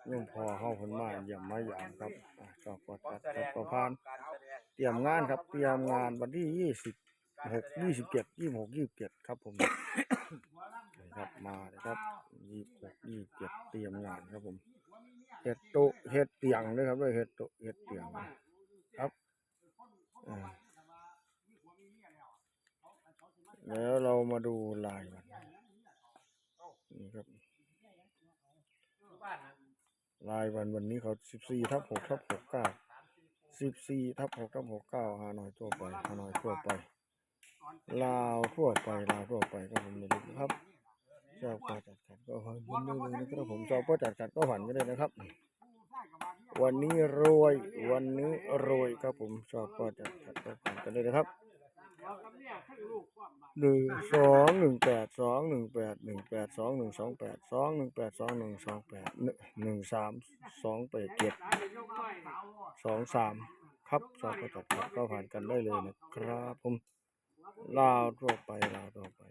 ໂຍມພໍ່ເຮົາເພິ່ນມາຢ້ຽມມາຢາມຄັບ ອ່າ ຊອບກໍຈັດ ຈັດກໍຜ່ານ ຕຽມງານຄັບ ຕຽມງານວັນທີຊາວຫົກ ຊາວເຈັດ ຊາວຫົກ ຊາວເຈັດ ຄັບຜົມ ນີ້ຄັບ ມາເລີຍຄັບ ຊາວຫົກ ຊາວເຈັດ ຕຽມງານຄັບຜົມ ເຮັດໂຕະເຮັດຕຽງເດີຄັບເດີ ເຮັດໂຕະເຮັດຕຽງຄັບ ອ່າ ແລ້ວເຮົາມາດູລາຍວັນ ນີ້ຄັບ ລາຍວັນ ວັນນີ້ເຂົາສິບສີ່ທັບຫົກທັບຫົກເກົ້າ ສິບສີ່ທັບຫົກທັບຫົກເກົ້າ ຮ່ານ້ອຍທົ່ວໄປ ຮ່ານ້ອຍທົ່ວໄປ ລາວທົ່ວໄປ ລາວທົ່ວໄປ ກໍເປັນນີ້ເລີຍຄັບ ຊອບກໍຈັດຂັດກໍຜ່ານກັນໄດ້ເລີຍນະຄັບຜົມ ຊອບກໍຈັດຂັດກໍຜ່ານກັນໄດ້ນະຄັບ ວັນນີ້ລວຍ ວັນນີ້ລວຍຄັບຜົມ ຊອບກໍຈັດຂັດກໍຜ່ານກັນໄດ້ເລີຍນະຄັບ ໜຶ່ງສອງໜຶ່ງແປດສອງໜຶ່ງແປດໜຶ່ງແປດສອງໜຶ່ງສອງແປດສອງໜຶ່ງແປດສອງໜຶ່ງສອງແປດໜຶ່ງສາມສອງແປດເຈັດສອງສາມ ຄັບ ຊອບກໍຈັດຂັດກໍຜ່ານກັນໄດ້ເລີຍນະຄັບຜົມ ລາວທົ່ວໄປ ລາວທົ່ວໄປ